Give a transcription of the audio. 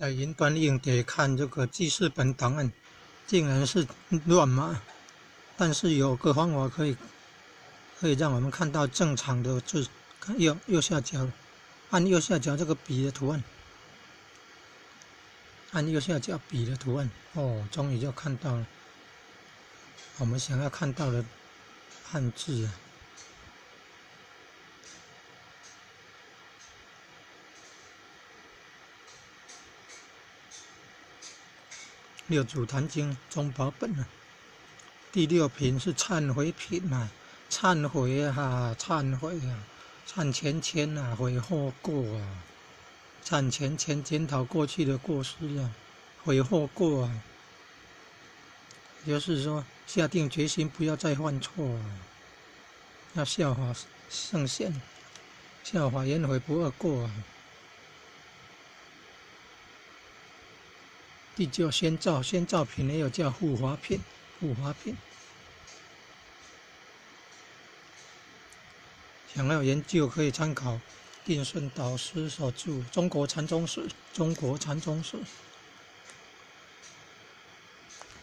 在雲端硬碟看這個記事本檔案，竟然是亂碼。但是有個方法可以讓我們看到正常的字。看右下角，按右下角這個筆的圖案，按右下角筆的圖案，哦，終於就看到了我們想要看到的漢字啊。六祖壇經宗寶本啊，第六品是懺悔品啊，懺悔啊，懺悔啊，懺前愆啊，悔後過啊，懺前愆檢討過去的過失啊，悔後過啊，就是說下定決心不要再犯錯啊，要效法聖賢，效法顏回不二過啊。第九先兆，先兆品也有叫護法品，護法品。想要研究可以參考定順導師所著《中國禪宗史》，《中國禪宗史》。